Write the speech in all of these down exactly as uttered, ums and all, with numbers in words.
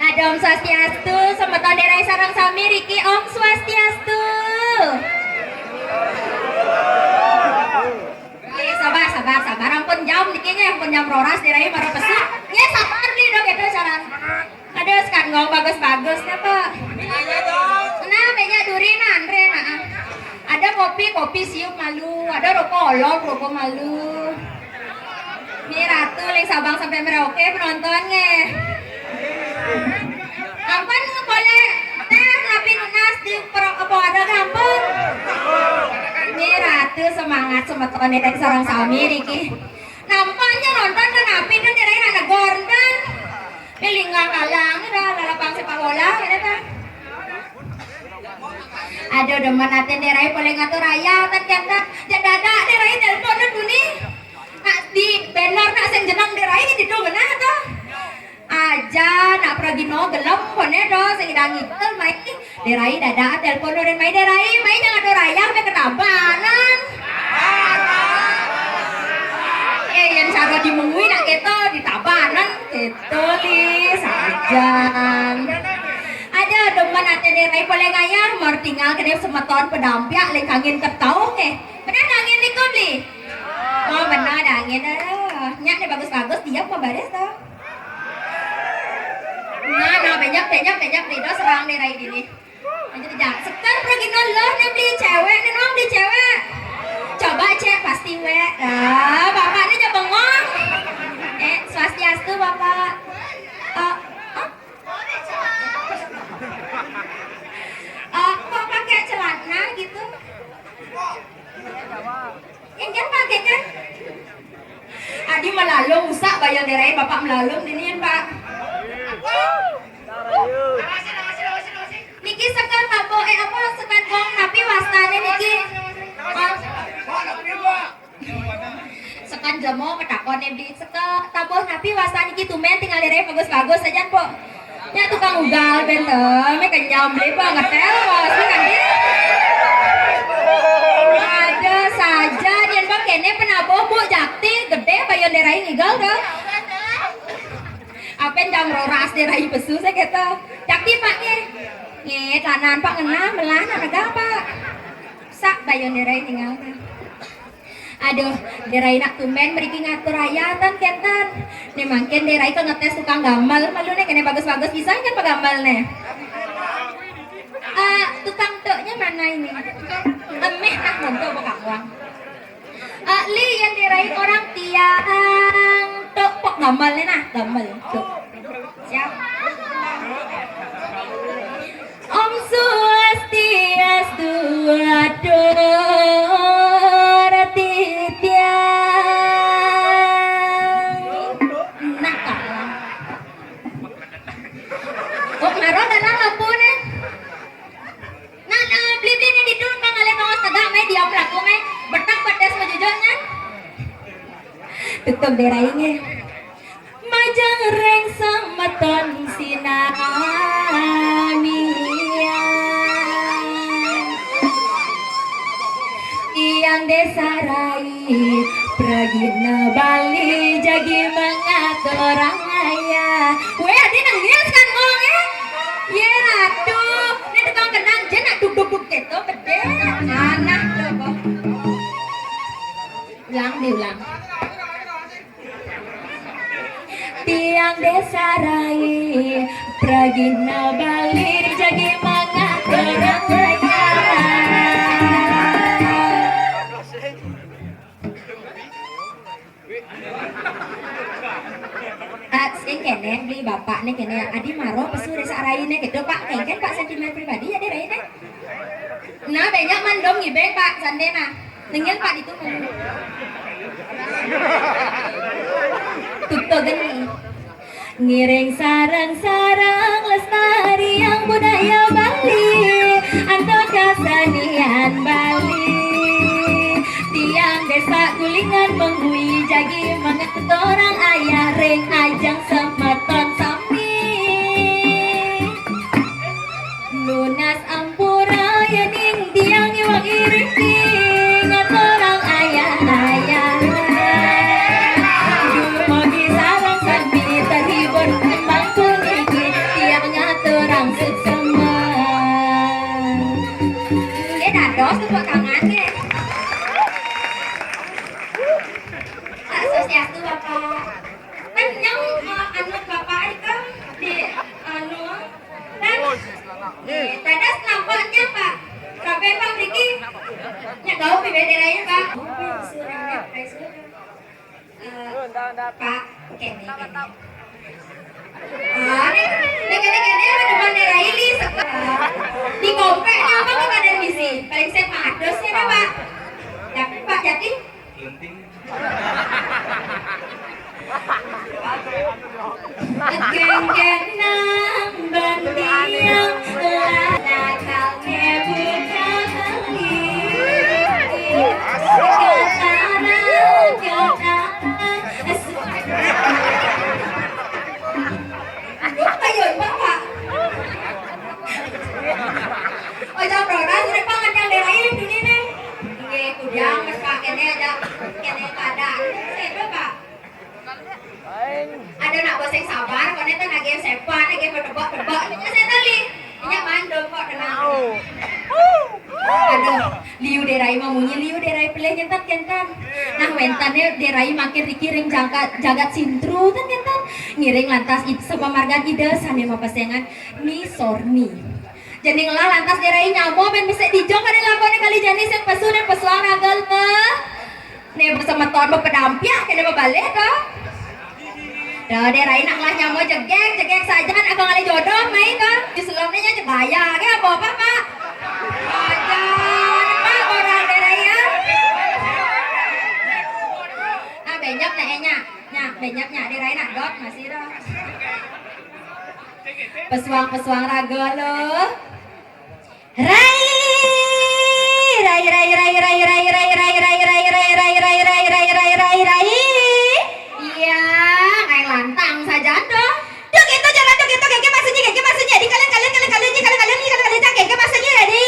Ada Om Swastiastu, semeton Dera sareng sami riki Om Swastiastu. Oke, sabar, sabar, sabar. Ampun jam niki nggih, ampun jam roras Dera mara pesu. Nggih, sabar Bli, dok itu saran. Ada sekat ngau bagus-bagus napa? Nah, banyak duri nah, Andre nah. Ada kopi, kopi siup malu, ada rokok olok, rokok malu. Ni Ratu ling Sabang sampai Merauke penonton nggih. Ampun boleh teh napi nunas di pro apa ada gampang. Ni Ratu semangat semeton dari sareng sami niki. Nampaknya nonton dan napi dan Dera nak negor dan. Ni linggang kalang ni dah lalapang sepak bola ini kan. Aduh, demen atin Dera poleh ngatur raya kan kata. Jak dadak Dera telepon dulu ni. Nak di banner nak sing jeneng Dera di tu ngena tu. Aja nak pergi no gelem pone do sing idang ngidul mai. Dera dadak telepon nurin mai Dera, mai jangan do raya sampai ke Tabanan. Eh, yang saro dimengui nak keto di Tabanan keto li sajan. Ada demen ate Dera poleh ngayah, mau tinggal kene semeton pedampiak le kangin ketau ke. Benar kangin niku Bli? Oh, benar ada angin. Aduh, nyak ni bagus-bagus, diam mau baris tu. Nah, nah, banyak, banyak, banyak Bli do serang Dera dini. Jadi jangan sekan pergi nol lah, ni Bli cewek, ni nong Bli cewek. Coba cek pasti wek. Ah, bapak ni je bengong. Eh, swastiastu bapak. Ah, ah. Ah, kok pakai celana gitu? Yang dia pakai kan? Adi melalung usak bayang Dera, bapak melalung dini Pak. Niki sekat tabuh eh apa sekat gong napi wastane niki? Ah. Sekat jemo ketakon eh Bli sekat tabuh napi wastane niki tumen tinggal Dera bagus-bagus saja po. Nya tukang ugal ben te, me kenyam Bli pa ngetel bos ni kan dia. Ada saja dia bang kene penabuh Bu Jakti gede bayang Dera ngigal ke. Apen jam roras Dera pesu saya kata. Jakti Pak nge. Nge tanan Pak ngena melah nak negang Pak. Sak bayang Dera tinggal ke. Aduh, Dera nak tumben mriki ngatur raya tan kenten. Ni mangkin Dera ke ngetes tukang gamel, malu ni kene bagus-bagus bisa kan pegamel ni. Eh, tukang tuknya mana ini? Emeh nah monto bukan uang. Eh, li yang Dera orang tiang tuk pok gamel ni nah, gamel tuk. Siap. Om Swastiastu atur titiang. Nah, kalah. Oh, maro dalam lampu nih. Nah, nah, Bli-Bli nih didul, Bang, ale tongos tegak, mai diam laku, mai. Betak pedes mejujuknya. Tutup Dera ini. Majeng ring semeton sinamian. Tiang Desa Rai, pragina Bali, jagi mengatur raya. Weh, adi nengis kan ngomong, eh? Ye, aduh, ini tukang kenang, je nak duk-duk-duk gitu, gede. Anah tuh, boh. Ulang, diulang. Tiang Desa Rai, pragina Bali jagi mangaturang wayah. Ah, sing kéné beli bapak né kéné, adi maro pesu Desa Rai né gitu, Pak. Kéngkén, Pak, sentimen pribadi ya, Dé Rai né. Nah, banyak mandom ngibeng, Pak, sandé nah. Nengen, Pak, ditu mandom. Tutup geni. Ngiring sareng-sareng lestariang budaya Bali, antuk kasenian Bali. Tiang Desa Kulingan mengui jagi mangaturang ayah ring ajeng semeton sami. Nunas ampura yéning tiang iwang iriki ngaturang ayah-ayah. Dumogi sareng sami terhibur tembang puniki tiang ngaturang suksema. Nggih, dados tepuk tangan nggih. Swastiastu, Bapak. Kan nyong, eh, anu Bapak itu di anu kan, eh, dadas nampaknya Pak. Kabeh Pak mriki. Nya gaul piwederayan Pak. Eh, Pak, kéné, kéné. Ah, nek, nek kéné, kéné, ada bandera ini, sepa-, di kompleknya apa kok ada misi? Paling saya Pak Ados ya, Pak. Tapi Pak Jati, Genggam nang bandiang lana kang ngebu kali. Kataran, kataran. Aduh, ayo, Bapak. Ojo protes, Pak, ngandang daerah ini, ini, nih. Nggih, kujang, Pak, kéné aja, kéné keadaan. Saya, Pak. Ada nak boseng sabar, kok neta nagih sepan, nagih berdebak-debak. Ini saya tadi. Ini mandul kok dengan. Aduh, liu Dé Rai mamunyi, liu Dé Rai pelih nyentan kentan. Nah, wénten Dé Rai makin riki ring jagat, jagat sintru ten kentan. Ngiring lantas id-, sepamargan Ida sané mapesengan Ni Sorni. Jani ngelah lantas Dé Rai nyama bén besik dijok kadén lakoné kali jani sing pesu nang pesuang raga leh. Né semeton bepedampiak kéné bebalih to. Dah Dé Rai nak ngelah nyama jegég, jegég sajan aku ngalih jodoh mai to. Di selomné nya jebaya ké apa-apa, Pak. Aja, Pak, orang Dé Rai ya. Nah, benyap nak enya. Nya, benyap nya Dé Rai nak dot masih dah. Pesuang-pesuang raga lo. Rai! Rai, rai, rai, rai. Iya, ngai lantang saja to. Duh, gitu, jangan duh, gitu, gege maksudnya, gege maksudnya. Di kalian, kalian, kalian, kalian, kalian, kalian, kalian, gege maksudnya, jadi.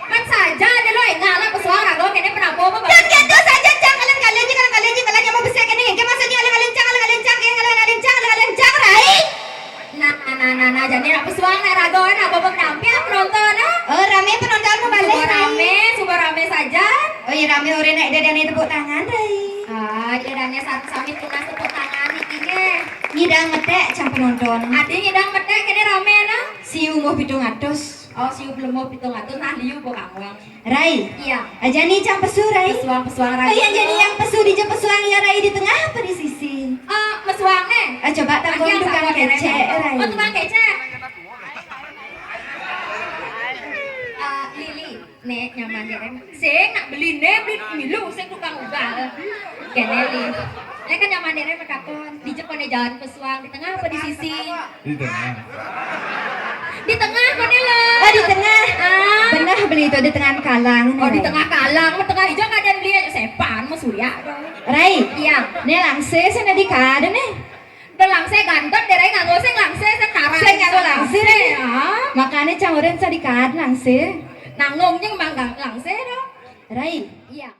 Mat saja ada lo, enggak lah, pesuang raga, kene penapa, apa, Bang? Duh, gitu saja, jangan kalian, kalian, kalian, kalian, kalian, yang mau besar kene, gege maksudnya, kalian, kalian, jangan, kalian, jangan, kalian, kalian, jangan, kalian, jangan, Rai. Nah, nah, nah, nah, nah, jadi nak pesuang, nak raga, nak babak damping, penonton, ah? Oh, rame penonton mau balik, suba rame, suba rame saja. Oh iya, rame orang nak ada dana tepuk tangan, Rai. Ah, ada dana satu sami tunas tepuk tangan, iki, nggih. Ngidang metek, cang penonton. Adi ngidang metek, kene rame, nah? Siu mau pitung atus. Oh, siu belum mau pitung atus, nah, liu kok kangwang. Rai. Iya. Aja nih cang pesu, Rai. Pesuang, pesuang, Rai. Oh, iya, jadi yang pesu di je pesuang ya, Rai, di tengah apa di sisi? Eh, pesuang, nih. Ah, coba tambah tukang kecek, Rai. Oh, tukang kecek. Eh, Lili, nek nyaman ya, Rai. Sing nak beli nih, beli milu, sing tukang ugal. Kene, Li. Nek kan nyaman ya, Rai, metakon. Di je kone jalan pesuang, di tengah apa di sisi? Di tengah. Di tengah kone lo. Oh, di tengah. Ah. Benah beli itu di tengah kalang. Oh, di tengah kalang, di tengah hijau keadaan beli aja sepan, mau surya. Rai. Iya. Nih langsir sana di kada nih. Udah langsir ganteng deh, Rai, nganggo sing langsir, sing tarang. Sing nganggo langsir. Ah. Makanya cang urin sadikat langsir. Nanggung nyeng manggang langsir dong. Rai. Iya.